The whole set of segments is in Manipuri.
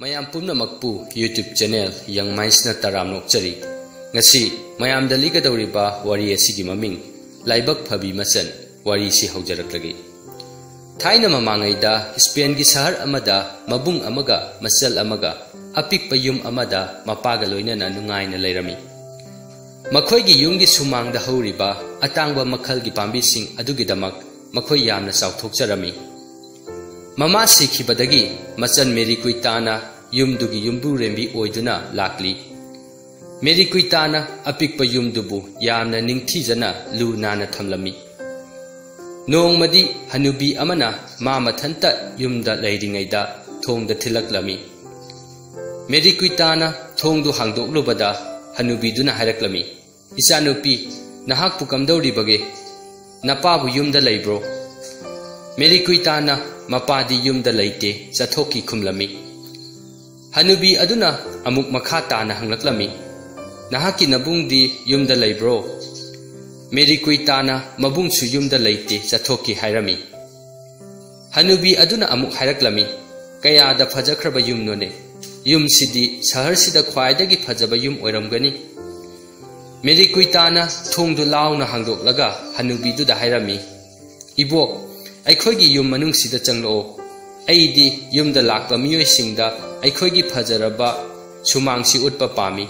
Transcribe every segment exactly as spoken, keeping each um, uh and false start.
ꯃꯌꯥꯝ ꯄꯨꯝꯅꯃꯛꯄꯨ YouTube channel Young Mindsꯅ ꯇꯔꯥꯝꯅ ꯑꯣꯛꯆꯔꯤ꯫ ꯉꯁꯤ ꯃꯌꯥꯝꯗ ꯂꯤꯒꯗꯧꯔꯤꯕ ꯋꯥꯔꯤ ꯑꯁꯤꯒꯤ ꯃꯃꯤꯡ ꯂꯥꯏꯕꯛ ꯐꯕꯤ ꯃꯆꯟ꯫ ꯋꯥꯔꯤꯁꯤ ꯍꯧꯖꯔꯛꯂꯒꯦ꯫ ꯊꯥꯏꯅ ꯃꯃꯥꯡꯉꯩꯗ ꯁ꯭ꯄꯦꯟꯒꯤ ꯁꯍꯔ ꯑꯃꯗ ꯃꯕꯨꯡ ꯑꯃꯒ ꯃꯆꯜ ꯑꯃꯒ ꯑꯄꯤꯛꯄ ꯌꯨꯝ ꯑꯃꯗ ꯃꯄꯥꯒ ꯂꯣꯏꯅꯅ ꯅꯨꯡꯉꯥꯏꯅ ꯂꯩꯔꯝꯃꯤ꯫ ꯃꯈꯣꯏꯒꯤ ꯌꯨꯝꯒꯤ ꯁꯨꯃꯥꯡꯗ ꯍꯧꯔꯤꯕ ꯑꯇꯥꯡꯕ ꯃꯈꯜꯒꯤ ꯄꯥꯝꯕꯤꯁꯤꯡ ꯑꯗꯨꯒꯤꯗꯃꯛ ꯃꯈꯣꯏ ꯌꯥꯝꯅ ꯆꯥꯎꯊꯣꯛꯆꯔꯝꯃꯤ꯫ ꯃꯃꯥ ꯁꯤꯈꯤꯕꯗꯒꯤ ꯃꯆꯟ ꯃꯦꯔꯤ ꯀꯨꯏꯇꯥꯅ ꯌꯨꯝꯗꯨꯒꯤ ꯌꯨꯝꯕꯨꯔꯦꯝꯕꯤ ꯑꯣꯏꯗꯨꯅ ꯂꯥꯛꯂꯤ꯫ ꯃꯦꯔꯤ ꯀꯨꯏꯇꯥꯅ ꯑꯄꯤꯛꯄ ꯌꯨꯝꯗꯨꯕꯨ ꯌꯥꯝꯅ ꯅꯤꯡꯊꯤꯖꯅ ꯂꯨ ꯅꯥꯟꯅ ꯊꯝꯂꯝꯃꯤ꯫ ꯅꯣꯡꯃꯗꯤ ꯍꯅꯨꯕꯤ ꯑꯃꯅ ꯃꯥ ꯃꯊꯟꯇ ꯌꯨꯝꯗ ꯂꯩꯔꯤꯉꯩꯗ ꯊꯣꯡꯗ ꯊꯤꯜꯂꯛꯂꯝꯃꯤ꯫ ꯃꯦꯔꯤ ꯀꯨꯏꯇꯥꯅ ꯊꯣꯡꯗꯨ ꯍꯥꯡꯗꯣꯛꯂꯨꯕꯗ ꯍꯅꯨꯕꯤꯗꯨꯅ ꯍꯥꯏꯔꯛꯂꯝꯃꯤ, "ꯏꯆꯥꯅꯨꯄꯤ, ꯅꯍꯥꯛꯄꯨ ꯀꯝꯗꯧꯔꯤꯕꯒꯦ? ꯅꯄꯥꯕꯨ ꯌꯨꯝꯗ ꯂꯩꯕ꯭ꯔꯣ?" ꯃꯦꯔꯤ ꯀꯨꯏꯇꯥꯅ, "ꯃꯄꯥꯗꯤ ꯌꯨꯝꯗ ꯂꯩꯇꯦ, ꯆꯠꯊꯣꯛꯈꯤ" ꯈꯨꯝꯂꯝꯃꯤ꯫ ꯍꯅꯨꯕꯤ ꯑꯗꯨꯅ ꯑꯃꯨꯛ ꯃꯈꯥ ꯇꯥꯅ ꯍꯪꯂꯛꯂꯝꯃꯤ, "ꯅꯍꯥꯛꯀꯤ ꯅꯕꯨꯡꯗꯤ ꯌꯨꯝꯗ ꯂꯩꯕ꯭ꯔꯣ?" ꯃꯦꯔꯤ ꯀꯨꯏꯇꯥꯅ, "ꯃꯕꯨꯡꯁꯨ ꯌꯨꯝꯗ ꯂꯩꯇꯦ, ꯆꯠꯊꯣꯛꯈꯤ" ꯍꯥꯏꯔꯝꯃꯤ꯫ ꯍꯅꯨꯕꯤ ꯑꯗꯨꯅ ꯑꯃꯨꯛ ꯍꯥꯏꯔꯛꯂꯝꯃꯤ, "ꯀꯌꯥꯗ ꯐꯖꯈ꯭ꯔꯕ ꯌꯨꯝꯅꯣꯅꯦ! ꯌꯨꯝꯁꯤꯗꯤ ꯁꯍꯔꯁꯤꯗ ꯈ꯭ꯋꯥꯏꯗꯒꯤ ꯐꯖꯕ ꯌꯨꯝ ꯑꯣꯏꯔꯝꯒꯅꯤ"꯫ ꯃꯦꯔꯤ ꯀꯨꯏꯇꯥꯅ ꯊꯣꯡꯗꯨ ꯂꯥꯎꯅ ꯍꯥꯡꯗꯣꯛꯂꯒ ꯍꯅꯨꯕꯤꯗꯨꯗ ꯍꯥꯏꯔꯝꯃꯤ, "ꯏꯕꯣꯛ, ꯑꯩꯈꯣꯏꯒꯤ ꯌꯨꯝ ꯃꯅꯨꯡꯁꯤꯗ ꯆꯪꯂꯛꯑꯣ꯫ ꯑꯩꯗꯤ ꯌꯨꯝꯗ ꯂꯥꯛꯄ ꯃꯤꯑꯣꯏꯁꯤꯡꯗ ꯑꯩꯈꯣꯏꯒꯤ ꯐꯖꯔꯕ ꯁꯨꯃꯥꯡꯁꯤ ꯎꯠꯄ ꯄꯥꯝꯃꯤ"꯫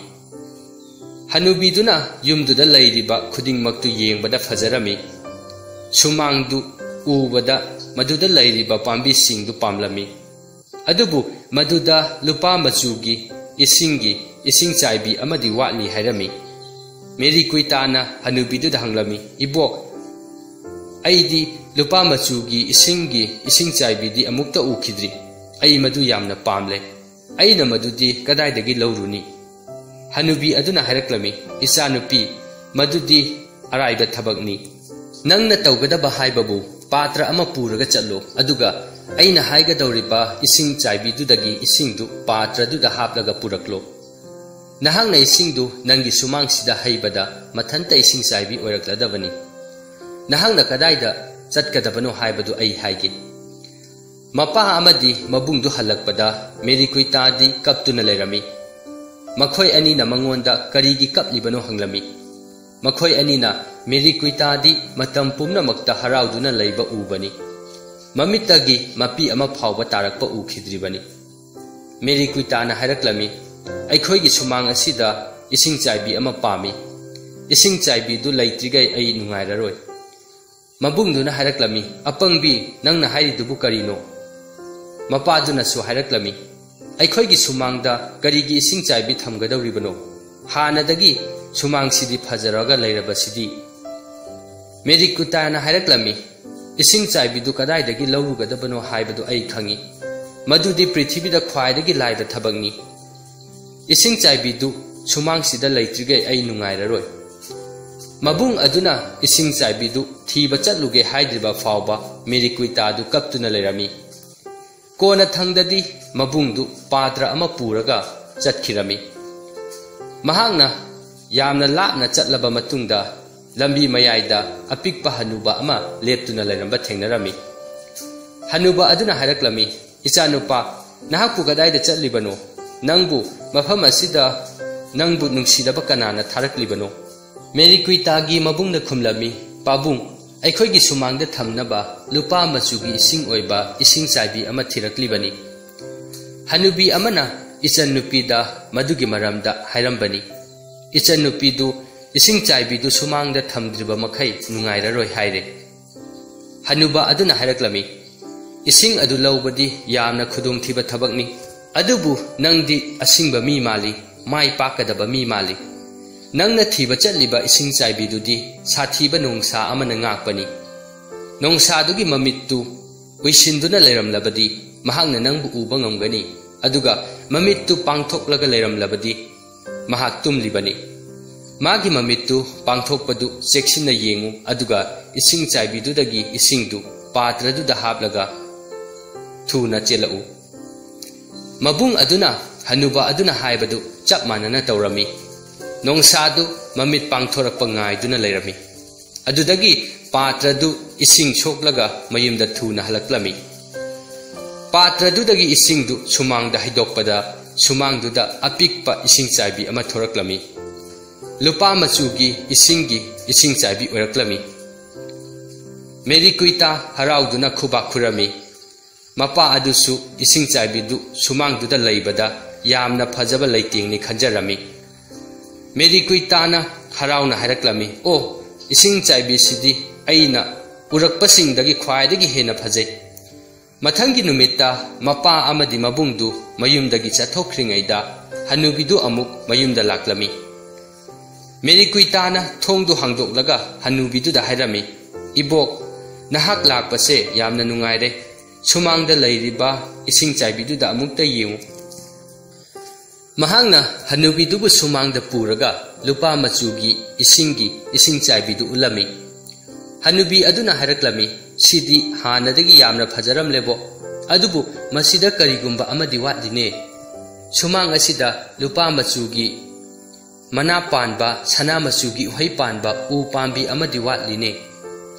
ꯍꯅꯨꯕꯤꯗꯨꯅ ꯌꯨꯝꯗꯨꯗ ꯂꯩꯔꯤꯕ ꯈꯨꯗꯤꯡꯃꯛꯇꯨ ꯌꯦꯡꯕꯗ ꯐꯖꯔꯝꯃꯤ꯫ ꯁꯨꯃꯥꯡꯗꯨ ꯎꯕꯗ ꯃꯗꯨꯗ ꯂꯩꯔꯤꯕ ꯄꯥꯝꯕꯤꯁꯤꯡꯗꯨ ꯄꯥꯝꯂꯝꯃꯤ꯫ ꯑꯗꯨꯕꯨ ꯃꯗꯨꯗ ꯂꯨꯄꯥ ꯃꯆꯨꯒꯤ ꯏꯁꯤꯡꯒꯤ ꯏꯁꯤꯡ ꯆꯥꯏꯕꯤ ꯑꯃꯗꯤ ꯋꯥꯠꯂꯤ ꯍꯥꯏꯔꯝꯃꯤ꯫ ꯃꯦꯔꯤ ꯀꯨꯏꯇꯥꯅ ꯍꯅꯨꯕꯤꯗꯨꯗ ꯍꯪꯂꯝꯃꯤ, "ꯏꯕꯣꯛ, ꯑꯩꯗꯤ ꯂꯨꯄꯥ ꯃꯆꯨꯒꯤ ꯏꯁꯤꯡꯒꯤ ꯏꯁꯤꯡ ꯆꯥꯏꯕꯤꯗꯤ ꯑꯃꯨꯛꯇ ꯎꯈꯤꯗ꯭ꯔꯤ꯫ ꯑꯩ ꯃꯗꯨ ꯌꯥꯝꯅ ꯄꯥꯝꯂꯦ"꯫ "ꯑꯩꯅ ꯃꯗꯨꯗꯤ ꯀꯗꯥꯏꯗꯒꯤ ꯂꯧꯔꯨꯅꯤ?" ꯍꯅꯨꯕꯤ ꯑꯗꯨꯅ ꯍꯥꯏꯔꯛꯂꯝꯃꯤ, "ꯏꯆꯥꯅꯨꯄꯤ, ꯃꯗꯨꯗꯤ ꯑꯔꯥꯏꯕ ꯊꯕꯛꯅꯤ꯫ ꯅꯪꯅ ꯇꯧꯒꯗꯕ ꯍꯥꯏꯕꯕꯨ ꯄꯥꯇ꯭ꯔ ꯑꯃ ꯄꯨꯔꯒ ꯆꯠꯂꯨ, ꯑꯗꯨꯒ ꯑꯩꯅ ꯍꯥꯏꯒꯗꯧꯔꯤꯕ ꯏꯁꯤꯡ ꯆꯥꯏꯕꯤꯗꯨꯗꯒꯤ ꯏꯁꯤꯡꯗꯨ ꯄꯥꯇ꯭ꯔꯗꯨꯗ ꯍꯥꯞꯂꯒ ꯄꯨꯔꯛꯂꯨ꯫ ꯅꯍꯥꯛꯅ ꯏꯁꯤꯡꯗꯨ ꯅꯪꯒꯤ ꯁꯨꯃꯥꯡꯁꯤꯗ ꯍꯩꯕꯗ ꯃꯊꯟꯇ ꯏꯁꯤꯡ ꯆꯥꯏꯕꯤ ꯑꯣꯏꯔꯛꯂꯗꯕꯅꯤ꯫ ꯅꯍꯥꯛꯅ ꯀꯗꯥꯏꯗ ꯆꯠꯀꯗꯕꯅꯣ ꯍꯥꯏꯕꯗꯨ ꯑꯩ ꯍꯥꯏꯒꯦ"꯫ ꯃꯄꯥ ꯑꯃꯗꯤ ꯃꯕꯨꯡꯗꯨ ꯍꯜꯂꯛꯄꯗ ꯃꯦꯔꯤ ꯀꯨꯏꯇꯥꯗꯤ ꯀꯞꯇꯨꯅ ꯂꯩꯔꯝꯃꯤ꯫ ꯃꯈꯣꯏ ꯑꯅꯤꯅ ꯃꯉꯣꯟꯗ ꯀꯔꯤꯒꯤ ꯀꯞꯂꯤꯕꯅꯣ ꯍꯪꯂꯝꯃꯤ꯫ ꯃꯈꯣꯏ ꯑꯅꯤꯅ ꯃꯦꯔꯤ ꯀꯨꯏꯇꯥꯗꯤ ꯃꯇꯝ ꯄꯨꯝꯅꯃꯛꯇ ꯍꯔꯥꯎꯗꯨꯅ ꯂꯩꯕ ꯎꯕꯅꯤ꯫ ꯃꯃꯤꯠꯇꯒꯤ ꯃꯄꯤ ꯑꯃ ꯐꯥꯎꯕ ꯇꯥꯔꯛꯄ ꯎꯈꯤꯗ꯭ꯔꯤꯕꯅꯤ꯫ ꯃꯦꯔꯤ ꯀꯨꯏꯇꯥꯅ ꯍꯥꯏꯔꯛꯂꯝꯃꯤ, "ꯑꯩꯈꯣꯏꯒꯤ ꯁꯨꯃꯥꯡ ꯑꯁꯤꯗ ꯏꯁꯤꯡ ꯆꯥꯏꯕꯤ ꯑꯃ ꯄꯥꯝꯃꯤ꯫ ꯏꯁꯤꯡ ꯆꯥꯏꯕꯤꯗꯨ ꯂꯩꯇ꯭ꯔꯤꯈꯩ ꯑꯩ ꯅꯨꯡꯉꯥꯏꯔꯔꯣꯏ꯫" ꯃꯕꯨꯡꯗꯨꯅ ꯍꯥꯏꯔꯛꯂꯝꯃꯤ, "ꯑꯄꯪꯕꯤ, ꯅꯪꯅ ꯍꯥꯏꯔꯤꯗꯨꯕꯨ ꯀꯔꯤꯅꯣ?" ꯃꯄꯥꯗꯨꯅꯁꯨ ꯍꯥꯏꯔꯛꯂꯝꯃꯤ, "ꯑꯩꯈꯣꯏꯒꯤ ꯁꯨꯃꯥꯡꯗ ꯀꯔꯤꯒꯤ ꯏꯁꯤꯡ ꯆꯥꯏꯕꯤ ꯊꯝꯒꯗꯧꯔꯤꯕꯅꯣ? ꯍꯥꯟꯅꯗꯒꯤ ꯁꯨꯃꯥꯡꯁꯤꯗꯤ ꯐꯖꯔꯒ ꯂꯩꯔꯕꯁꯤꯗꯤ꯫" ꯃꯦꯔꯤ ꯀꯨꯏꯇꯥꯅ ꯍꯥꯏꯔꯛꯂꯝꯃꯤ, "ꯏꯁꯤꯡ ꯆꯥꯏꯕꯤꯗꯨ ꯀꯗꯥꯏꯗꯒꯤ ꯂꯧꯔꯨꯒꯗꯕꯅꯣ ꯍꯥꯏꯕꯗꯨ ꯑꯩ ꯈꯪꯏ꯫ ꯃꯗꯨꯗꯤ ꯄ꯭ꯔꯤꯊꯤꯕꯤꯗ ꯈ꯭ꯋꯥꯏꯗꯒꯤ ꯂꯥꯏꯕ ꯊꯕꯛꯅꯤ꯫ ꯏꯁꯤꯡ ꯆꯥꯏꯕꯤꯗꯨ ꯁꯨꯃꯥꯡꯁꯤꯗ ꯂꯩꯇ꯭ꯔꯤꯈꯩ ꯑꯩ ꯅꯨꯡꯉꯥꯏꯔꯔꯣꯏ꯫" ꯃꯕꯨꯡ ꯑꯗꯨꯅ ꯏꯁꯤꯡ ꯆꯥꯏꯕꯤꯗꯨ ꯊꯤꯕ ꯆꯠꯂꯨꯒꯦ ꯍꯥꯏꯗ꯭ꯔꯤꯕ ꯐꯥꯎꯕ ꯃꯦꯔꯤ ꯀꯨꯏꯇꯥꯗꯨ ꯀꯞꯇꯨꯅ ꯂꯩꯔꯝꯃꯤ꯫ ꯀꯣꯟꯅꯊꯪꯗꯗꯤ ꯃꯕꯨꯡꯗꯨ ꯄꯥꯇ꯭ꯔ ꯑꯃ ꯄꯨꯔꯒ ꯆꯠꯈꯤꯔꯝꯃꯤ꯫ ꯃꯍꯥꯛꯅ ꯌꯥꯝꯅ ꯂꯥꯞꯅ ꯆꯠꯂꯕ ꯃꯇꯨꯡꯗ ꯂꯝꯕꯤ ꯃꯌꯥꯏꯗ ꯑꯄꯤꯛꯄ ꯍꯅꯨꯕ ꯑꯃ ꯂꯦꯞꯇꯨꯅ ꯂꯩꯔꯝꯕ ꯊꯦꯡꯅꯔꯝꯃꯤ꯫ ꯍꯅꯨꯕ ꯑꯗꯨꯅ ꯍꯥꯏꯔꯛꯂꯝꯃꯤ, "ꯏꯆꯥꯅꯨꯄꯥ, ꯅꯍꯥꯛꯄꯨ ꯀꯗꯥꯏꯗ ꯆꯠꯂꯤꯕꯅꯣ? ꯅꯪꯕꯨ ꯃꯐꯝ ꯑꯁꯤꯗ ꯅꯪꯕꯨ ꯅꯨꯡꯁꯤꯗꯕ ꯀꯅꯥꯅ ꯊꯥꯔꯛꯂꯤꯕꯅꯣ?" ꯃꯦꯔꯤ ꯀꯨꯏꯇꯥꯒꯤ ꯃꯕꯨꯡꯅ ꯈꯨꯝꯂꯝꯃꯤ, "ꯄꯥꯕꯨꯡ, ꯑꯩꯈꯣꯏꯒꯤ ꯁꯨꯃꯥꯡꯗ ꯊꯝꯅꯕ ꯂꯨꯄꯥ ꯃꯆꯨꯒꯤ ꯏꯁꯤꯡ ꯑꯣꯏꯕ ꯏꯁꯤꯡ ꯆꯥꯏꯕꯤ ꯑꯃ ꯊꯤꯔꯛꯂꯤꯕꯅꯤ꯫" ꯍꯅꯨꯕꯤ ꯑꯃꯅ ꯏꯆꯟ ꯅꯨꯄꯤꯗ ꯃꯗꯨꯒꯤ ꯃꯔꯝꯗ ꯍꯥꯏꯔꯝꯕꯅꯤ꯫ ꯏꯆꯟ ꯅꯨꯄꯤꯗꯨ ꯏꯁꯤꯡ ꯆꯥꯏꯕꯤꯗꯨ ꯁꯨꯃꯥꯡꯗ ꯊꯝꯗ꯭ꯔꯤꯕ ꯃꯈꯩ ꯅꯨꯡꯉꯥꯏꯔꯔꯣꯏ ꯍꯥꯏꯔꯦ꯫ ꯍꯅꯨꯕ ꯑꯗꯨꯅ ꯍꯥꯏꯔꯛꯂꯝꯃꯤ, "ꯏꯁꯤꯡ ꯑꯗꯨ ꯂꯧꯕꯗꯤ ꯌꯥꯝꯅ ꯈꯨꯗꯣꯡꯊꯤꯕ ꯊꯕꯛꯅꯤ꯫ ꯑꯗꯨꯕꯨ ꯅꯪꯗꯤ ꯑꯁꯤꯡꯕ ꯃꯤ ꯃꯥꯜꯂꯤ, ꯃꯥꯏ ꯄꯥꯛꯀꯗꯕ ꯃꯤ ꯃꯥꯜꯂꯤ꯫ ꯅꯪꯅ ꯊꯤꯕ ꯆꯠꯂꯤꯕ ꯏꯁꯤꯡ ꯆꯥꯏꯕꯤꯗꯨꯗꯤ ꯁꯥꯊꯤꯕ ꯅꯣꯡꯁꯥ ꯑꯃꯅ ꯉꯥꯛꯄꯅꯤ꯫ ꯅꯣꯡꯁꯥꯗꯨꯒꯤ ꯃꯃꯤꯠꯇꯨ ꯎꯏꯁꯤꯟꯗꯨꯅ ꯂꯩꯔꯝꯂꯕꯗꯤ ꯃꯍꯥꯛꯅ ꯅꯪꯕꯨ ꯎꯕ ꯉꯝꯒꯅꯤ꯫ ꯑꯗꯨꯒ ꯃꯃꯤꯠꯇꯨ ꯄꯥꯡꯊꯣꯛꯂꯒ ꯂꯩꯔꯝꯂꯕꯗꯤ ꯃꯍꯥꯛ ꯇꯨꯝꯂꯤꯕꯅꯤ꯫ ꯃꯥꯒꯤ ꯃꯃꯤꯠꯇꯨ ꯄꯥꯡꯊꯣꯛꯄꯗꯨ ꯆꯦꯛꯁꯤꯟꯅ ꯌꯦꯡꯉꯨ, ꯑꯗꯨꯒ ꯏꯁꯤꯡ ꯆꯥꯏꯕꯤꯗꯨꯗꯒꯤ ꯏꯁꯤꯡꯗꯨ ꯄꯥꯇ꯭ꯔꯗꯨꯗ ꯍꯥꯞꯂꯒ ꯊꯨꯅ ꯆꯦꯜꯂꯛꯎ꯫" ꯃꯕꯨꯡ ꯑꯗꯨꯅ ꯍꯅꯨꯕ ꯑꯗꯨꯅ ꯍꯥꯏꯕꯗꯨ ꯆꯞ ꯃꯥꯟꯅꯅ ꯇꯧꯔꯝꯃꯤ꯫ ꯅꯣꯡꯁꯥꯗꯨ ꯃꯃꯤꯠ ꯄꯥꯡꯊꯣꯔꯛꯄ ꯉꯥꯏꯗꯨꯅ ꯂꯩꯔꯝꯃꯤ꯫ ꯑꯗꯨꯗꯒꯤ ꯄꯥꯇ꯭ꯔꯗꯨ ꯏꯁꯤꯡ ꯁꯣꯛꯂꯒ ꯃꯌꯨꯝꯗ ꯊꯨꯅ ꯍꯜꯂꯛꯂꯝꯃꯤ꯫ ꯄꯥꯇ꯭ꯔꯗꯨꯗꯒꯤ ꯏꯁꯤꯡꯗꯨ ꯁꯨꯃꯥꯡꯗ ꯍꯩꯗꯣꯛꯄꯗ, ꯁꯨꯃꯥꯡꯗꯨꯗ ꯑꯄꯤꯛꯄ ꯏꯁꯤꯡ ꯆꯥꯏꯕꯤ ꯑꯃ ꯊꯣꯔꯛꯂꯝꯃꯤ꯫ ꯂꯨꯄꯥ ꯃꯆꯨꯒꯤ ꯏꯁꯤꯡꯒꯤ ꯏꯁꯤꯡ ꯆꯥꯏꯕꯤ ꯑꯣꯏꯔꯛꯂꯝꯃꯤ꯫ ꯃꯦꯔꯤ ꯀꯨꯏꯇꯥ ꯍꯔꯥꯎꯗꯨꯅ ꯈꯨꯕꯥꯛ ꯈꯨꯔꯝꯃꯤ꯫ ꯃꯄꯥ ꯑꯗꯨꯁꯨ ꯏꯁꯤꯡ ꯆꯥꯏꯕꯤꯗꯨ ꯁꯨꯃꯥꯡꯗꯨꯗ ꯂꯩꯕꯗ ꯌꯥꯝꯅ ꯐꯖꯕ ꯂꯩꯇꯦꯡꯅꯤ ꯈꯟꯖꯔꯝꯃꯤ꯫ ꯃꯦꯔꯤ ꯀꯨꯏꯇꯥꯅ ꯍꯔꯥꯎꯅ ꯍꯥꯏꯔꯛꯂꯝꯃꯤ, "ꯑꯣ, ꯏꯁꯤꯡ ꯆꯥꯏꯕꯤꯁꯤꯗꯤ ꯑꯩꯅ ꯎꯔꯛꯄꯁꯤꯡꯗꯒꯤ ꯈ꯭ꯋꯥꯏꯗꯒꯤ ꯍꯦꯟꯅ ꯐꯖꯩ!" ꯃꯊꯪꯒꯤ ꯅꯨꯃꯤꯠꯇ ꯃꯄꯥ ꯑꯃꯗꯤ ꯃꯕꯨꯡꯗꯨ ꯃꯌꯨꯝꯗꯒꯤ ꯆꯠꯊꯣꯛꯈ꯭ꯔꯤꯉꯩꯗ ꯍꯅꯨꯕꯤꯗꯨ ꯑꯃꯨꯛ ꯃꯌꯨꯝꯗ ꯂꯥꯛꯂꯝꯃꯤ꯫ ꯃꯦꯔꯤ ꯀꯨꯏꯇꯥꯅ ꯊꯣꯡꯗꯨ ꯍꯥꯡꯗꯣꯛꯂꯒ ꯍꯅꯨꯕꯤꯗꯨꯗ ꯍꯥꯏꯔꯝꯃꯤ, "ꯏꯕꯣꯛ, ꯅꯍꯥꯛ ꯂꯥꯛꯄꯁꯦ ꯌꯥꯝꯅ ꯅꯨꯡꯉꯥꯏꯔꯦ꯫ ꯁꯨꯃꯥꯡꯗ ꯂꯩꯔꯤꯕ ꯏꯁꯤꯡ ꯆꯥꯏꯕꯤꯗꯨꯗ ꯑꯃꯨꯛꯇ ꯌꯦꯡꯉꯨ꯫" ꯃꯍꯥꯛꯅ ꯍꯅꯨꯕꯤꯗꯨꯕꯨ ꯁꯨꯃꯥꯡꯗ ꯄꯨꯔꯒ ꯂꯨꯄꯥ ꯃꯆꯨꯒꯤ ꯏꯁꯤꯡꯒꯤ ꯏꯁꯤꯡ ꯆꯥꯏꯕꯤꯗꯨ ꯎꯠꯂꯝꯃꯤ꯫ ꯍꯅꯨꯕꯤ ꯑꯗꯨꯅ ꯍꯥꯏꯔꯛꯂꯝꯃꯤ, "ꯁꯤꯗꯤ ꯍꯥꯟꯅꯗꯒꯤ ꯌꯥꯝꯅ ꯐꯖꯔꯝꯂꯦꯕꯣ꯫ ꯑꯗꯨꯕꯨ ꯃꯁꯤꯗ ꯀꯔꯤꯒꯨꯝꯕ ꯑꯃꯗꯤ ꯋꯥꯠꯂꯤꯅꯦ꯫ ꯁꯨꯃꯥꯡ ꯑꯁꯤꯗ ꯂꯨꯄꯥ ꯃꯆꯨꯒꯤ ꯃꯅꯥ ꯄꯥꯟꯕ, ꯁꯅꯥ ꯃꯆꯨꯒꯤ ꯎꯍꯩ ꯄꯥꯟꯕ ꯎ ꯄꯥꯝꯕꯤ ꯑꯃꯗꯤ ꯋꯥꯠꯂꯤꯅꯦ꯫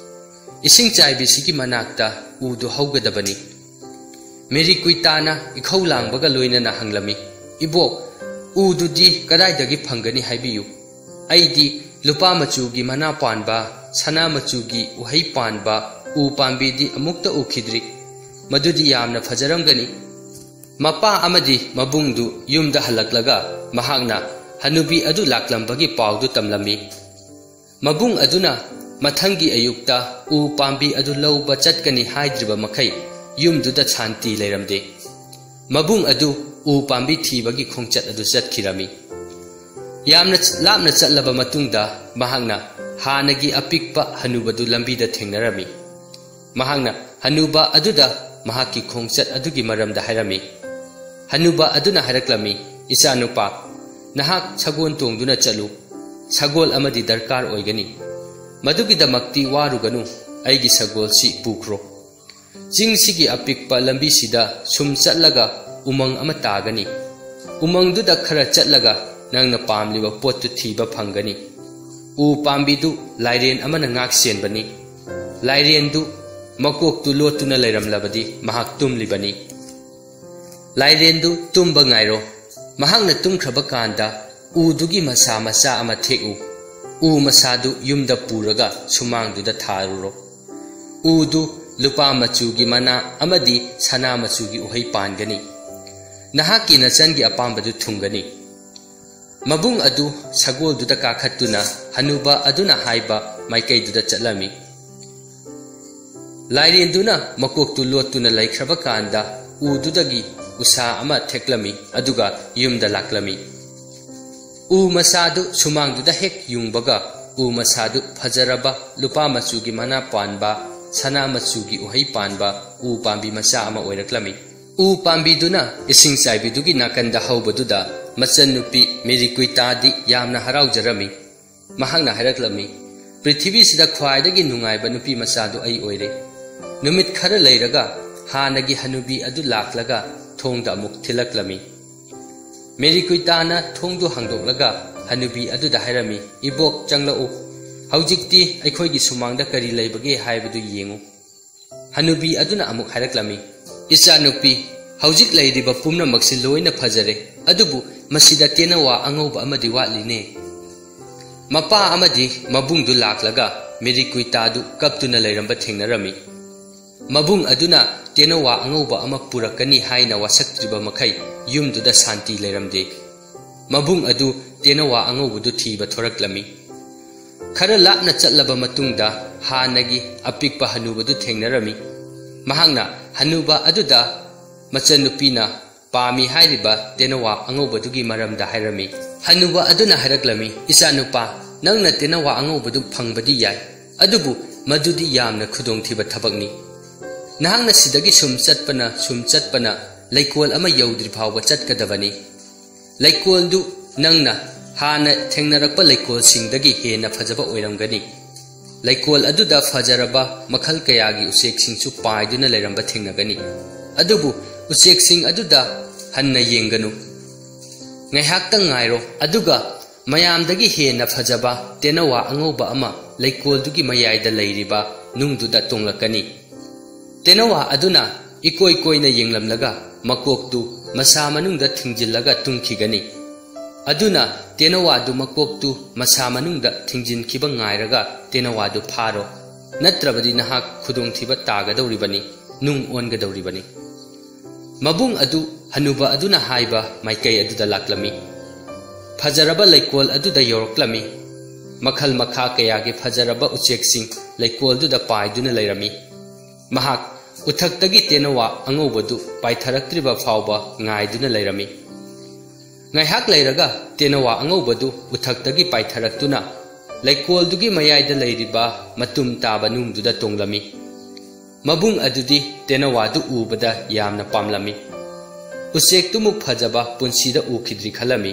ꯏꯁꯤꯡ ꯆꯥꯏꯕꯤꯁꯤꯒꯤ ꯃꯅꯥꯛꯇ ꯎꯗꯨ ꯍꯧꯒꯗꯕꯅꯤ꯫" ꯃꯦꯔꯤ ꯀꯨꯏꯇꯥꯅ ꯏꯈꯧ ꯂꯥꯡꯕꯒ ꯂꯣꯏꯅꯅ ꯍꯪꯂꯝꯃꯤ, "ꯏꯕꯣꯛ, ꯎꯗꯨꯗꯤ ꯀꯗꯥꯏꯗꯒꯤ ꯐꯪꯒꯅꯤ ꯍꯥꯏꯕꯤꯌꯨ? ꯑꯩꯗꯤ ꯂꯨꯄꯥ ꯃꯆꯨꯒꯤ ꯃꯅꯥ ꯄꯥꯟꯕ, ꯁꯅꯥ ꯃꯆꯨꯒꯤ ꯎꯍꯩ ꯄꯥꯟꯕ ꯎ ꯄꯥꯝꯕꯤꯗꯤ ꯑꯃꯨꯛꯇ ꯎꯈꯤꯗ꯭ꯔꯤ꯫ ꯃꯗꯨꯗꯤ ꯌꯥꯝꯅ ꯐꯖꯔꯝꯒꯅꯤ꯫" ꯃꯄꯥ ꯑꯃꯗꯤ ꯃꯕꯨꯡꯗꯨ ꯌꯨꯝꯗ ꯍꯜꯂꯛꯂꯒ ꯃꯍꯥꯛꯅ ꯍꯅꯨꯕꯤ ꯑꯗꯨ ꯂꯥꯛꯂꯝꯕꯒꯤ ꯄꯥꯎꯗꯨ ꯇꯝꯂꯝꯃꯤ꯫ ꯃꯕꯨꯡ ꯑꯗꯨꯅ ꯃꯊꯪꯒꯤ ꯑꯌꯨꯛꯇ ꯎ ꯄꯥꯝꯕꯤ ꯑꯗꯨ ꯂꯧꯕ ꯆꯠꯀꯅꯤ ꯍꯥꯏꯗ꯭ꯔꯤꯕ ꯃꯈꯩ ꯌꯨꯝꯗꯨꯗ ꯁꯥꯟꯇꯤ ꯂꯩꯔꯝꯗꯦ꯫ ꯃꯕꯨꯡ ꯑꯗꯨ ꯎ ꯄꯥꯝꯕꯤ ꯊꯤꯕꯒꯤ ꯈꯣꯡꯆꯠ ꯑꯗꯨ ꯆꯠꯈꯤꯔꯝꯃꯤ꯫ ꯌꯥꯝꯅ ꯂꯥꯞꯅ ꯆꯠꯂꯕ ꯃꯇꯨꯡꯗ ꯃꯍꯥꯛꯅ ꯍꯥꯟꯅꯒꯤ ꯑꯄꯤꯛꯄ ꯍꯅꯨꯕꯗꯨ ꯂꯝꯕꯤꯗ ꯊꯦꯡꯅꯔꯝꯃꯤ꯫ ꯃꯍꯥꯛꯅ ꯍꯅꯨꯕ ꯑꯗꯨꯗ ꯃꯍꯥꯛꯀꯤ ꯈꯣꯡꯆꯠ ꯑꯗꯨꯒꯤ ꯃꯔꯝꯗ ꯍꯥꯏꯔꯝꯃꯤ꯫ ꯍꯅꯨꯕ ꯑꯗꯨꯅ ꯍꯥꯏꯔꯛꯂꯝꯃꯤ, "ꯏꯆꯥꯅꯨꯄꯥ, ꯅꯍꯥꯛ ꯁꯒꯣꯜ ꯇꯣꯡꯗꯨꯅ ꯆꯠꯂꯨ꯫ ꯁꯒꯣꯜ ꯑꯃꯗꯤ ꯗꯔꯀꯥꯔ ꯑꯣꯏꯒꯅꯤ꯫ ꯃꯗꯨꯒꯤꯗꯃꯛꯇꯤ ꯋꯥꯔꯨꯒꯅꯨ, ꯑꯩꯒꯤ ꯁꯒꯣꯜꯁꯤ ꯄꯨꯈ꯭ꯔꯣ꯫ ꯆꯤꯡꯁꯤꯒꯤ ꯑꯄꯤꯛꯄ ꯂꯝꯕꯤꯁꯤꯗ ꯁꯨꯝ ꯆꯠꯂꯒ ꯎꯃꯪ ꯑꯃ ꯇꯥꯒꯅꯤ꯫ ꯎꯃꯪꯗꯨꯗ ꯈꯔ ꯆꯠꯂꯒ ꯅꯪꯅ ꯄꯥꯝꯂꯤꯕ ꯄꯣꯠꯇꯨ ꯊꯤꯕ ꯐꯪꯒꯅꯤ꯫ ꯎ ꯄꯥꯝꯕꯤꯗꯨ ꯂꯥꯏꯔꯦꯟ ꯑꯃꯅ ꯉꯥꯛ ꯁꯦꯟꯕꯅꯤ꯫ ꯂꯥꯏꯔꯦꯟꯗꯨ ꯃꯀꯣꯛꯇꯨ ꯂꯣꯠꯇꯨꯅ ꯂꯩꯔꯝꯂꯕꯗꯤ ꯃꯍꯥꯛ ꯇꯨꯝꯂꯤꯕꯅꯤ꯫ ꯂꯥꯏꯔꯦꯟꯗꯨ ꯇꯨꯝꯕ ꯉꯥꯏꯔꯣ꯫ ꯃꯍꯥꯛꯅ ꯇꯨꯝꯈ꯭ꯔꯕ ꯀꯥꯟꯗ ꯎꯗꯨꯒꯤ ꯃꯁꯥ ꯃꯆꯥ ꯑꯃ ꯊꯦꯛꯎ꯫ ꯎ ꯃꯁꯥꯗꯨ ꯌꯨꯝꯗ ꯄꯨꯔꯒ ꯁꯨꯃꯥꯡꯗꯨꯗ ꯊꯥꯔꯨꯔꯣ꯫ ꯎꯗꯨ ꯂꯨꯄꯥ ꯃꯆꯨꯒꯤ ꯃꯅꯥ ꯑꯃꯗꯤ ꯁꯅꯥ ꯃꯆꯨꯒꯤ ꯎꯍꯩ ꯄꯥꯟꯒꯅꯤ꯫ ꯅꯍꯥꯛꯀꯤ ꯅꯆꯟꯒꯤ ꯑꯄꯥꯝꯕꯗꯨ ꯊꯨꯡꯒꯅꯤ꯫ ꯃꯕꯨꯡ ꯑꯗꯨ ꯁꯒꯣꯜꯗꯨꯗ ꯀꯥꯈꯠꯇꯨꯅ ꯍꯅꯨꯕ ꯑꯗꯨꯅ ꯍꯥꯏꯕ ꯃꯥꯏꯀꯩꯗꯨꯗ ꯆꯠꯂꯝꯃꯤ꯫ ꯂꯥꯏꯔꯦꯟꯗꯨꯅ ꯃꯀꯣꯛꯇꯨ ꯂꯣꯠꯇꯨꯅ ꯂꯩꯈ꯭ꯔꯕ ꯀꯥꯟꯗ ꯎꯗꯨꯗꯒꯤ ꯎꯁꯥ ꯑꯃ ꯊꯦꯛꯂꯝꯃꯤ, ꯑꯗꯨꯒ ꯌꯨꯝꯗ ꯂꯥꯛꯂꯝꯃꯤ꯫ ꯎ ꯃꯁꯥꯗꯨ ꯁꯨꯃꯥꯡꯗꯨꯗ ꯍꯦꯛ ꯌꯨꯡꯕꯒ, ꯎ ꯃꯁꯥꯗꯨ ꯐꯖꯔꯕ ꯂꯨꯄꯥ ꯃꯆꯨꯒꯤ ꯃꯅꯥ ꯄꯥꯟꯕ, ꯁꯅꯥ ꯃꯆꯨꯒꯤ ꯎꯍꯩ ꯄꯥꯟꯕ ꯎ ꯄꯥꯝꯕꯤ ꯃꯆꯥ ꯑꯃ ꯑꯣꯏꯔꯛꯂꯝꯃꯤ꯫ ꯎ ꯄꯥꯝꯕꯤꯗꯨꯅ ꯏꯁꯤꯡ ꯆꯥꯏꯕꯤꯗꯨꯒꯤ ꯅꯥꯀꯟꯗ ꯍꯧꯕꯗꯨꯗ ꯃꯆꯟꯅꯨꯄꯤ ꯃꯦꯔꯤꯀꯨꯏꯇꯥꯗꯤ ꯌꯥꯝꯅ ꯍꯔꯥꯎꯖꯔꯝꯃꯤ꯫ ꯃꯍꯥꯛꯅ ꯍꯥꯏꯔꯛꯂꯝꯃꯤ, "ꯄ꯭ꯔꯤꯊꯤꯕꯤꯁꯤꯗ ꯈ꯭ꯋꯥꯏꯗꯒꯤ ꯅꯨꯡꯉꯥꯏꯕ ꯅꯨꯄꯤ ꯃꯆꯥꯗꯨ ꯑꯩ ꯑꯣꯏꯔꯦ꯫" ꯅꯨꯃꯤꯠ ꯈꯔ ꯂꯩꯔꯒ ꯍꯥꯟꯅꯒꯤ ꯍꯅꯨꯕꯤ ꯑꯗꯨ ꯂꯥꯛꯂꯒ ꯊꯣꯡꯗ ꯑꯃꯨꯛ ꯊꯤꯜꯂꯛꯂꯝꯃꯤ꯫ ꯃꯦꯔꯤꯀꯨꯏꯇꯥꯅ ꯊꯣꯡꯗꯨ ꯍꯥꯡꯗꯣꯛꯂꯒ ꯍꯅꯨꯕꯤ ꯑꯗꯨꯗ ꯍꯥꯏꯔꯝꯃꯤ, "ꯏꯕꯣꯛ, ꯆꯪꯂꯛꯎ꯫ ꯍꯧꯖꯤꯛꯇꯤ ꯑꯩꯈꯣꯏꯒꯤ ꯁꯨꯃꯥꯡꯗ ꯀꯔꯤ ꯂꯩꯕꯒꯦ ꯍꯥꯏꯕꯗꯨ ꯌꯦꯡꯉꯨ꯫" ꯍꯅꯨꯕꯤ ꯑꯗꯨꯅ ꯑꯃꯨꯛ ꯍꯥꯏꯔꯛꯂꯝꯃꯤ, "ꯏꯆꯥꯅꯨꯄꯤ, ꯍꯧꯖꯤꯛ ꯂꯩꯔꯤꯕ ꯄꯨꯝꯅꯃꯛꯁꯤ ꯂꯣꯏꯅ ꯐꯖꯔꯦ, ꯑꯗꯨꯕꯨ ꯃꯁꯤꯗ ꯇꯦꯅꯋꯥ ꯑꯉꯧꯕ ꯑꯃꯗꯤ ꯋꯥꯠꯂꯤꯅꯦ꯫" ꯃꯄꯥ ꯑꯃꯗꯤ ꯃꯕꯨꯡꯗꯨ ꯂꯥꯛꯂꯒ ꯃꯦꯔꯤꯀꯨꯏꯇꯥꯗꯨ ꯀꯞꯇꯨꯅ ꯂꯩꯔꯝꯕ ꯊꯦꯡꯅꯔꯝꯃꯤ꯫ ꯃꯕꯨꯡ ꯑꯗꯨꯅ ꯇꯦꯅꯋꯥ ꯑꯉꯧꯕ ꯑꯃ ꯄꯨꯔꯛꯀꯅꯤ ꯍꯥꯏꯅ ꯋꯥꯁꯛꯇ꯭ꯔꯤꯕ ꯃꯈꯩ ꯌꯨꯝꯗꯨꯗ ꯁꯥꯟꯇꯤ ꯂꯩꯔꯝꯗꯦ꯫ ꯃꯕꯨꯡ ꯑꯗꯨ ꯇꯦꯅꯋꯥ ꯑꯉꯧꯕꯗꯨ ꯊꯤꯕ ꯊꯣꯔꯛꯂꯝꯃꯤ꯫ ꯈꯔ ꯂꯥꯞꯅ ꯆꯠꯂꯕ ꯃꯇꯨꯡꯗ ꯍꯥꯟꯅꯒꯤ ꯑꯄꯤꯛꯄ ꯍꯅꯨꯕꯗꯨ ꯊꯦꯡꯅꯔꯝꯃꯤ꯫ ꯃꯍꯥꯛꯅ ꯍꯅꯨꯕ ꯑꯗꯨꯗ ꯃꯆꯟꯅꯨꯄꯤꯅ ꯄꯥꯝꯃꯤ ꯍꯥꯏꯔꯤꯕ ꯇꯦꯅꯋꯥ ꯑꯉꯧꯕꯗꯨꯒꯤ ꯃꯔꯝꯗ ꯍꯥꯏꯔꯝꯃꯤ꯫ ꯍꯅꯨꯕ ꯑꯗꯨꯅ ꯍꯥꯏꯔꯛꯂꯝꯃꯤ, "ꯏꯆꯥꯅꯨꯄꯥ, ꯅꯪꯅ ꯇꯦꯅꯋꯥ ꯑꯉꯧꯕꯗꯨ ꯐꯪꯕꯗꯤ ꯌꯥꯏ, ꯑꯗꯨꯕꯨ ꯃꯗꯨꯗꯤ ꯌꯥꯝꯅ ꯈꯨꯗꯣꯡꯊꯤꯕ ꯊꯕꯛꯅꯤ꯫ ꯅꯍꯥꯛꯅ ꯁꯤꯗꯒꯤ ꯁꯨꯝ ꯆꯠꯄꯅ, ꯁꯨꯝ ꯆꯠꯄꯅ ꯂꯩꯀꯣꯜ ꯑꯃ ꯌꯧꯗ꯭ꯔꯤ ꯐꯥꯎꯕ ꯆꯠꯀꯗꯕꯅꯤ꯫ ꯂꯩꯀꯣꯜꯗꯨ ꯅꯪꯅ ꯍꯥꯟꯅ ꯊꯦꯡꯅꯔꯛꯄ ꯂꯩꯀꯣꯜꯁꯤꯡꯗꯒꯤ ꯍꯦꯟꯅ ꯐꯖꯕ ꯑꯣꯏꯔꯝꯒꯅꯤ꯫ ꯂꯩꯀꯣꯜ ꯑꯗꯨꯗ ꯐꯖꯔꯕ ꯃꯈꯜ ꯀꯌꯥꯒꯤ ꯎꯆꯦꯛꯁꯤꯡꯁꯨ ꯄꯥꯏꯗꯨꯅ ꯂꯩꯔꯝꯕ ꯊꯦꯡꯅꯒꯅꯤ꯫ ꯑꯗꯨꯕꯨ ꯎꯆꯦꯛꯁꯤꯡ ꯑꯗꯨꯗ ꯍꯟꯅ ꯌꯦꯡꯒꯅꯨ꯫ ꯉꯥꯏꯍꯥꯛꯇꯪ ꯉꯥꯏꯔꯣ, ꯑꯗꯨꯒ ꯃꯌꯥꯝꯗꯒꯤ ꯍꯦꯟꯅ ꯐꯖꯕ ꯇꯦꯅꯋꯥ ꯑꯉꯧꯕ ꯑꯃ ꯂꯩꯀꯣꯜꯗꯨꯒꯤ ꯃꯌꯥꯏꯗ ꯂꯩꯔꯤꯕ ꯅꯨꯡꯗꯨꯗ ꯇꯣꯡꯂꯛꯀꯅꯤ꯫ ꯇꯦꯅꯋꯥ ꯑꯗꯨꯅ ꯏꯀꯣꯏ ꯀꯣꯏꯅ ꯌꯦꯡꯂꯝꯂꯒ ꯃꯀꯣꯛꯇꯨ ꯃꯁꯥ ꯃꯅꯨꯡꯗ ꯊꯤꯡꯖꯤꯜꯂꯒ ꯇꯨꯝꯈꯤꯒꯅꯤ꯫ ꯑꯗꯨꯅ ꯇꯦꯅꯋꯥꯗꯨ ꯃꯀꯣꯛꯇꯨ ꯃꯁꯥ ꯃꯅꯨꯡꯗ ꯊꯤꯡꯖꯤꯟꯈꯤꯕ ꯉꯥꯏꯔꯒ ꯇꯦꯅꯋꯥꯗꯨ ꯐꯥꯔꯣ, ꯅꯠꯇ꯭ꯔꯕꯗꯤ ꯅꯍꯥꯛ ꯈꯨꯗꯣꯡꯊꯤꯕ ꯇꯥꯒꯗꯧꯔꯤꯕꯅꯤ, ꯅꯨꯡ ꯑꯣꯟꯒꯗꯧꯔꯤꯕꯅꯤ꯫ ꯃꯕꯨꯡ ꯑꯗꯨ ꯍꯅꯨꯕ ꯑꯗꯨꯅ ꯍꯥꯏꯕ ꯃꯥꯏꯀꯩ ꯑꯗꯨꯗ ꯂꯥꯛꯂꯝꯃꯤ꯫ ꯐꯖꯔꯕ ꯂꯩꯀꯣꯜ ꯑꯗꯨꯗ ꯌꯧꯔꯛꯂꯝꯃꯤ꯫ ꯃꯈꯜ ꯃꯈꯥ ꯀꯌꯥꯒꯤ ꯐꯖꯔꯕ ꯎꯆꯦꯛꯁꯤꯡ ꯂꯩꯀꯣꯜꯗꯨꯗ ꯄꯥꯏꯗꯨꯅ ꯂꯩꯔꯝꯃꯤ꯫ ꯃꯍꯥꯛ ꯎꯊꯛꯇꯒꯤ ꯇꯦꯅꯋꯥ ꯑꯉꯧꯕꯗꯨ ꯄꯥꯏꯊꯔꯛꯇ꯭ꯔꯤꯕ ꯐꯥꯎꯕ ꯉꯥꯏꯗꯨꯅ ꯂꯩꯔꯝꯃꯤ꯫ ꯉꯥꯏꯍꯥꯛ ꯂꯩꯔꯒ ꯇꯦꯅꯋꯥ ꯑꯉꯧꯕꯗꯨ ꯎꯊꯛꯇꯒꯤ ꯄꯥꯏꯊꯔꯛꯇꯨꯅ ꯂꯩꯀꯣꯜꯗꯨꯒꯤ ꯃꯌꯥꯏꯗ ꯂꯩꯔꯤꯕ ꯃꯇꯨꯝ ꯇꯥꯕ ꯅꯨꯡꯗꯨꯗ ꯇꯣꯡꯂꯝꯃꯤ꯫ ꯃꯕꯨꯡ ꯑꯗꯨꯗꯤ ꯇꯦꯅꯋꯥꯗꯨ ꯎꯕꯗ ꯌꯥꯝꯅ ꯄꯥꯝꯂꯝꯃꯤ꯫ ꯎꯆꯦꯛꯇꯨꯃꯨꯛ ꯐꯖꯕ ꯄꯨꯟꯁꯤꯗ ꯎꯈꯤꯗ꯭ꯔꯤ ꯈꯜꯂꯝꯃꯤ꯫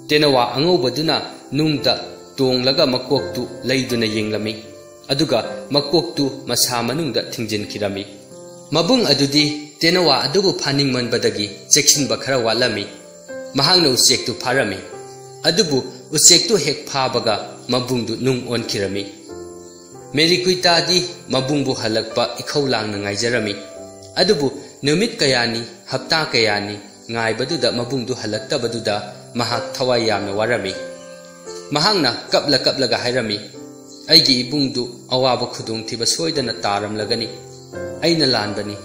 ꯇꯦꯅꯋꯥ ꯑꯉꯧꯕꯗꯨꯅ ꯅꯨꯡꯗ ꯇꯣꯡꯂꯒ ꯃꯀꯣꯛꯇꯨ ꯂꯩꯗꯨꯅ ꯌꯦꯡꯂꯝꯃꯤ꯫ ꯑꯗꯨꯒ ꯃꯀꯣꯛꯇꯨ ꯃꯁꯥ ꯃꯅꯨꯡꯗ ꯊꯤꯡꯖꯤꯟꯈꯤꯔꯝꯃꯤ꯫ ꯃꯕꯨꯡ ꯑꯗꯨꯗꯤ ꯇꯦꯅꯋꯥ ꯑꯗꯨꯕꯨ ꯐꯥꯅꯤꯡꯃꯟꯕꯗꯒꯤ ꯆꯦꯛꯁꯤꯟꯕ ꯈꯔ ꯋꯥꯠꯂꯝꯃꯤ꯫ ꯃꯍꯥꯛꯅ ꯎꯆꯦꯛꯇꯨ ꯐꯥꯔꯝꯃꯤ꯫ ꯑꯗꯨꯕꯨ ꯎꯆꯦꯛꯇꯨ ꯍꯦꯛ ꯐꯥꯕꯒ ꯃꯕꯨꯡꯗꯨ ꯅꯨꯡ ꯑꯣꯟꯈꯤꯔꯝꯃꯤ꯫ ꯃꯦꯔꯤꯀꯨꯏꯇꯥꯗꯤ ꯃꯕꯨꯡꯕꯨ ꯍꯜꯂꯛꯄ ꯏꯈꯧ ꯂꯥꯡꯅ ꯉꯥꯏꯖꯔꯝꯃꯤ꯫ ꯑꯗꯨꯕꯨ ꯅꯨꯃꯤꯠ ꯀꯌꯥꯅꯤ, ꯍꯞꯇꯥ ꯀꯌꯥꯅꯤ ꯉꯥꯏꯕꯗꯨꯗ ꯃꯕꯨꯡꯗꯨ ꯍꯜꯂꯛꯇꯕꯗꯨꯗ ꯃꯍꯥꯛ ꯊꯋꯥꯏ ꯌꯥꯝꯅ ꯋꯥꯔꯝꯃꯤ꯫ ꯃꯍꯥꯛꯅ ꯀꯞꯂ ꯀꯞꯂꯒ ꯍꯥꯏꯔꯝꯃꯤ, "ꯑꯩꯒꯤ ꯏꯕꯨꯡꯗꯨ ꯑꯋꯥꯕ ꯈꯨꯗꯣꯡꯊꯤꯕ ꯁꯣꯏꯗꯅ ꯇꯥꯔꯝꯂꯒꯅꯤ꯫ ꯑꯩꯅ ꯂꯥꯟꯕꯅꯤ꯫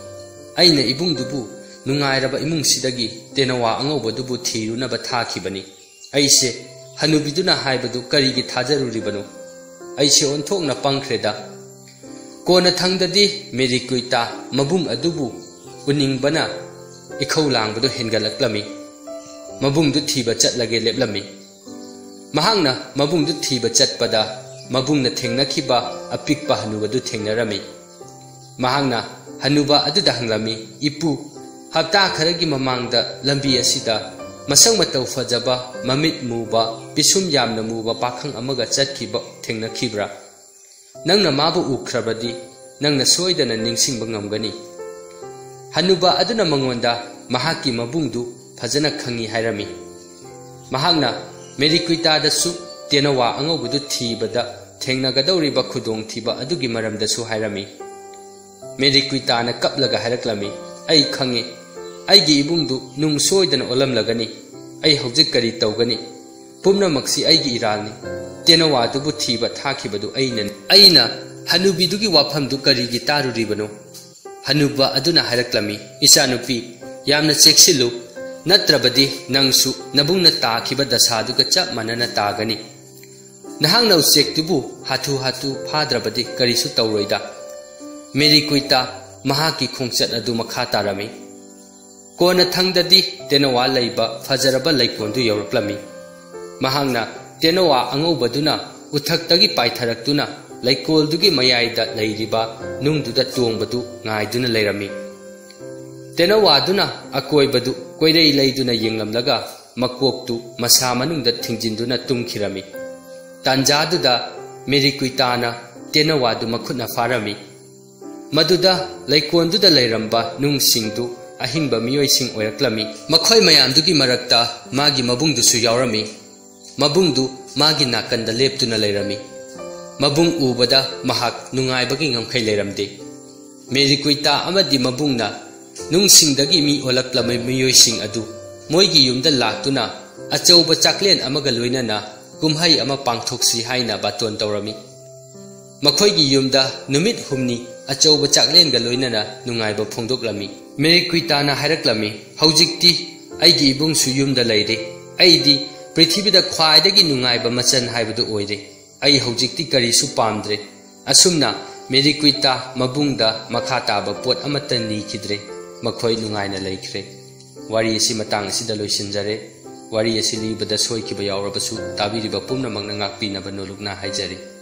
ꯑꯩꯅ ꯏꯕꯨꯡꯗꯨꯕꯨ ꯅꯨꯡꯉꯥꯏꯔꯕ ꯏꯃꯨꯡꯁꯤꯗꯒꯤ ꯇꯦꯅꯋꯥ ꯑꯉꯧꯕꯗꯨꯕꯨ ꯊꯤꯔꯨꯅꯕ ꯊꯥꯈꯤꯕꯅꯤ꯫ ꯑꯩꯁꯦ ꯍꯅꯨꯕꯤꯗꯨꯅ ꯍꯥꯏꯕꯗꯨ ꯀꯔꯤꯒꯤ ꯊꯥꯖꯔꯨꯔꯤꯕꯅꯣ? ꯑꯩꯁꯦ ꯑꯣꯟꯊꯣꯛꯅ ꯄꯪꯈ꯭ꯔꯦꯗ꯫" ꯀꯣꯟꯅꯊꯪꯗꯗꯤ ꯃꯦꯔꯤꯀꯨꯏꯇꯥ ꯃꯕꯨꯡ ꯑꯗꯨꯕꯨ ꯎꯅꯤꯡꯕꯅ ꯏꯈꯧ ꯂꯥꯡꯕꯗꯨ ꯍꯦꯟꯒꯠꯂꯛꯂꯝꯃꯤ꯫ ꯃꯕꯨꯡꯗꯨ ꯊꯤꯕ ꯆꯠꯂꯒꯦ ꯂꯦꯞꯂꯝꯃꯤ꯫ ꯃꯍꯥꯛꯅ ꯃꯕꯨꯡꯗꯨ ꯊꯤꯕ ꯆꯠꯄꯗ ꯃꯕꯨꯡꯅ ꯊꯦꯡꯅꯈꯤꯕ ꯑꯄꯤꯛꯄ ꯍꯅꯨꯕꯗꯨ ꯊꯦꯡꯅꯔꯝꯃꯤ꯫ ꯃꯍꯥꯛꯅ ꯍꯅꯨꯕ ꯑꯗꯨꯗ ꯍꯪꯂꯝꯃꯤ, "ꯏꯄꯨ, ꯍꯞꯇꯥ ꯈꯔꯒꯤ ꯃꯃꯥꯡꯗ ꯂꯝꯕꯤ ꯑꯁꯤꯗ ꯃꯁꯛ ꯃꯇꯧ ꯐꯖꯕ, ꯃꯃꯤꯠ ꯃꯨꯕ, ꯄꯤꯁꯨꯝ ꯌꯥꯝꯅ ꯃꯨꯕ ꯄꯥꯈꯪ ꯑꯃꯒ ꯆꯠꯈꯤꯕ ꯊꯦꯡꯅꯈꯤꯕ꯭ꯔꯥ? ꯅꯪꯅ ꯃꯥꯕꯨ ꯎꯈ꯭ꯔꯕꯗꯤ ꯅꯪꯅ ꯁꯣꯏꯗꯅ ꯅꯤꯡꯁꯤꯡꯕ ꯉꯝꯒꯅꯤ꯫" ꯍꯅꯨꯕ ꯑꯗꯨꯅ ꯃꯉꯣꯟꯗ ꯃꯍꯥꯛꯀꯤ ꯃꯕꯨꯡꯗꯨ ꯐꯖꯅ ꯈꯪꯏ ꯍꯥꯏꯔꯝꯃꯤ꯫ ꯃꯍꯥꯛꯅ ꯃꯦꯔꯤꯀ꯭ꯋꯤꯇꯥꯗꯁꯨ ꯇꯦꯅꯋꯥ ꯑꯉꯧꯕꯗꯨ ꯊꯤꯕꯗ ꯊꯦꯡꯅꯒꯗꯧꯔꯤꯕ ꯈꯨꯗꯣꯡꯊꯤꯕ ꯑꯗꯨꯒꯤ ꯃꯔꯝꯗꯁꯨ ꯍꯥꯏꯔꯝꯃꯤ꯫ ꯃꯦꯔꯤ ꯀ꯭ꯋꯤꯇꯥꯅ ꯀꯞꯂꯒ ꯍꯥꯏꯔꯛꯂꯝꯃꯤ, "ꯑꯩ ꯈꯪꯉꯤ, ꯑꯩꯒꯤ ꯏꯕꯨꯡꯗꯨ ꯅꯨꯡ ꯁꯣꯏꯗꯅ ꯑꯣꯜꯂꯝꯂꯒꯅꯤ꯫ ꯑꯩ ꯍꯧꯖꯤꯛ ꯀꯔꯤ ꯇꯧꯒꯅꯤ? ꯄꯨꯝꯅꯃꯛꯁꯤ ꯑꯩꯒꯤ ꯏꯔꯥꯜꯅꯤ꯫" ꯇꯦꯅꯣꯋꯥꯗꯨꯕꯨ ꯊꯤꯕ ꯊꯥꯈꯤꯕꯗꯨ ꯑꯩꯅꯅꯤ꯫ ꯑꯩꯅ ꯍꯅꯨꯕꯤꯗꯨꯒꯤ ꯋꯥꯐꯝꯗꯨ ꯀꯔꯤꯒꯤ ꯇꯥꯔꯨꯔꯤꯕꯅꯣ? ꯍꯅꯨꯕ ꯑꯗꯨꯅ ꯍꯥꯏꯔꯛꯂꯝꯃꯤ, "ꯏꯆꯥꯅꯨꯄꯤ, ꯌꯥꯝꯅ ꯆꯦꯛꯁꯤꯜꯂꯨ, ꯅꯠꯇ꯭ꯔꯕꯗꯤ ꯅꯪꯁꯨ ꯅꯕꯨꯡꯅ ꯇꯥꯈꯤꯕ ꯗꯁꯥꯗꯨꯒ ꯆꯞ ꯃꯥꯟꯅꯅ ꯇꯥꯒꯅꯤ꯫ ꯅꯍꯥꯛꯅ ꯎꯆꯦꯛꯇꯨꯕꯨ ꯍꯥꯊꯨ ꯍꯥꯊꯨ ꯐꯥꯗ꯭ꯔꯕꯗꯤ ꯀꯔꯤꯁꯨ ꯇꯧꯔꯣꯏꯗ꯫" ꯃꯦꯔꯤ ꯀ꯭ꯋꯤꯇꯥ ꯃꯍꯥꯛꯀꯤ ꯈꯣꯡꯆꯠ ꯑꯗꯨ ꯃꯈꯥ ꯇꯥꯔꯝꯃꯤ꯫ ꯀꯣꯟꯅꯊꯪꯗꯗꯤ ꯇꯦꯅꯣꯋꯥ ꯂꯩꯕ ꯐꯖꯔꯕ ꯂꯩꯀꯣꯜꯗꯨ ꯌꯧꯔꯛꯂꯝꯃꯤ꯫ ꯃꯍꯥꯛꯅ ꯇꯦꯅꯣꯋꯥ ꯑꯉꯧꯕꯗꯨꯅ ꯎꯊꯛꯇꯒꯤ ꯄꯥꯏꯊꯔꯛꯇꯨꯅ ꯂꯩꯀꯣꯜꯗꯨꯒꯤ ꯃꯌꯥꯏꯗ ꯂꯩꯔꯤꯕ ꯅꯨꯡꯗꯨꯗ ꯇꯣꯡꯕꯗꯨ ꯉꯥꯏꯗꯨꯅ ꯂꯩꯔꯝꯃꯤ꯫ ꯇꯦꯅꯣꯋꯥꯗꯨꯅ ꯑꯀꯣꯏꯕꯗꯨ ꯀꯣꯏꯔꯩ ꯂꯩꯗꯨꯅ ꯌꯦꯡꯂꯝꯂꯒ ꯃꯀꯣꯛꯇꯨ ꯃꯁꯥ ꯃꯅꯨꯡꯗ ꯊꯤꯡꯖꯤꯟꯗꯨꯅ ꯇꯨꯝꯈꯤꯔꯝꯃꯤ꯫ ꯇꯥꯟꯖꯥꯗꯨꯗ ꯃꯦꯔꯤ ꯀ꯭ꯋꯤꯇꯥꯅ ꯇꯦꯅꯣꯋꯥꯗꯨ ꯃꯈꯨꯠꯅ ꯐꯥꯔꯝꯃꯤ꯫ ꯃꯗꯨꯗ ꯂꯩꯀꯣꯜꯗꯨꯗ ꯂꯩꯔꯝꯕ ꯅꯨꯡꯁꯤꯡꯗꯨ ꯑꯍꯤꯡꯕ ꯃꯤꯑꯣꯏꯁꯤꯡ ꯑꯣꯏꯔꯛꯂꯝꯃꯤ꯫ ꯃꯈꯣꯏ ꯃꯌꯥꯝꯗꯨꯒꯤ ꯃꯔꯛꯇ ꯃꯥꯒꯤ ꯃꯕꯨꯡꯗꯨꯁꯨ ꯌꯥꯎꯔꯝꯃꯤ꯫ ꯃꯕꯨꯡꯗꯨ ꯃꯥꯒꯤ ꯅꯥꯀꯟꯗ ꯂꯦꯞꯇꯨꯅ ꯂꯩꯔꯝꯃꯤ꯫ ꯃꯕꯨꯡ ꯎꯕꯗ ꯃꯍꯥꯛ ꯅꯨꯡꯉꯥꯏꯕꯒꯤ ꯉꯝꯈꯩ ꯂꯩꯔꯝꯗꯦ꯫ ꯃꯦꯔꯤ ꯀ꯭ꯋꯤꯇꯥ ꯑꯃꯗꯤ ꯃꯕꯨꯡꯅ ꯅꯨꯡꯁꯤꯡꯗꯒꯤ ꯃꯤ ꯑꯣꯜꯂꯛꯂꯕ ꯃꯤꯑꯣꯏꯁꯤꯡ ꯑꯗꯨ ꯃꯣꯏꯒꯤ ꯌꯨꯝꯗ ꯂꯥꯛꯇꯨꯅ ꯑꯆꯧꯕ ꯆꯥꯛꯂꯦꯟ ꯑꯃꯒ ꯂꯣꯏꯅꯅ ꯀꯨꯝꯍꯩ ꯑꯃ ꯄꯥꯡꯊꯣꯛꯁꯤ ꯍꯥꯏꯅ ꯕꯥꯇꯣꯟ ꯇꯧꯔꯝꯃꯤ꯫ ꯃꯈꯣꯏꯒꯤ ꯌꯨꯝꯗ ꯅꯨꯃꯤꯠ ꯍꯨꯝꯅꯤ ꯑꯆꯧꯕ ꯆꯥꯛꯂꯦꯟꯒ ꯂꯣꯏꯅꯅ ꯅꯨꯡꯉꯥꯏꯕ ꯐꯣꯡꯗꯣꯛꯂꯝꯃꯤ꯫ ꯃꯦꯔꯤ ꯀ꯭ꯋꯤꯇꯥꯅ ꯍꯥꯏꯔꯛꯂꯝꯃꯤ, "ꯍꯧꯖꯤꯛꯇꯤ ꯑꯩꯒꯤ ꯏꯕꯨꯡꯁꯨ ꯌꯨꯝꯗ ꯂꯩꯔꯦ꯫ ꯑꯩꯗꯤ ꯄ꯭ꯔꯤꯊꯤꯕꯤꯗ ꯈ꯭ꯋꯥꯏꯗꯒꯤ ꯅꯨꯡꯉꯥꯏꯕ ꯃꯆꯟ ꯍꯥꯏꯕꯗꯨ ꯑꯣꯏꯔꯦ꯫ ꯑꯩ ꯍꯧꯖꯤꯛꯇꯤ ꯀꯔꯤꯁꯨ ꯄꯥꯝꯗ꯭ꯔꯦ꯫" ꯑꯁꯨꯝꯅ ꯃꯦꯔꯤ ꯀ꯭ꯋꯤꯇꯥ ꯃꯕꯨꯡꯗ ꯃꯈꯥ ꯇꯥꯕ ꯄꯣꯠ ꯑꯃꯠꯇ ꯅꯤꯈꯤꯗ꯭ꯔꯦ꯫ ꯃꯈꯣꯏ ꯅꯨꯡꯉꯥꯏꯅ ꯂꯩꯈ꯭ꯔꯦ꯫ ꯋꯥꯔꯤ ꯑꯁꯤ ꯃꯇꯥꯡ ꯑꯁꯤꯗ ꯂꯣꯏꯁꯤꯟꯖꯔꯦ꯫ ꯋꯥꯔꯤ ꯑꯁꯤ ꯂꯤꯕꯗ ꯁꯣꯏꯈꯤꯕ ꯌꯥꯎꯔꯕꯁꯨ ꯇꯥꯕꯤꯔꯤꯕ ꯄꯨꯝꯅꯃꯛꯅ ꯉꯥꯛꯄꯤꯅꯕ ꯅꯣꯂꯨꯛꯅ ꯍꯥꯏꯖꯔꯤ꯫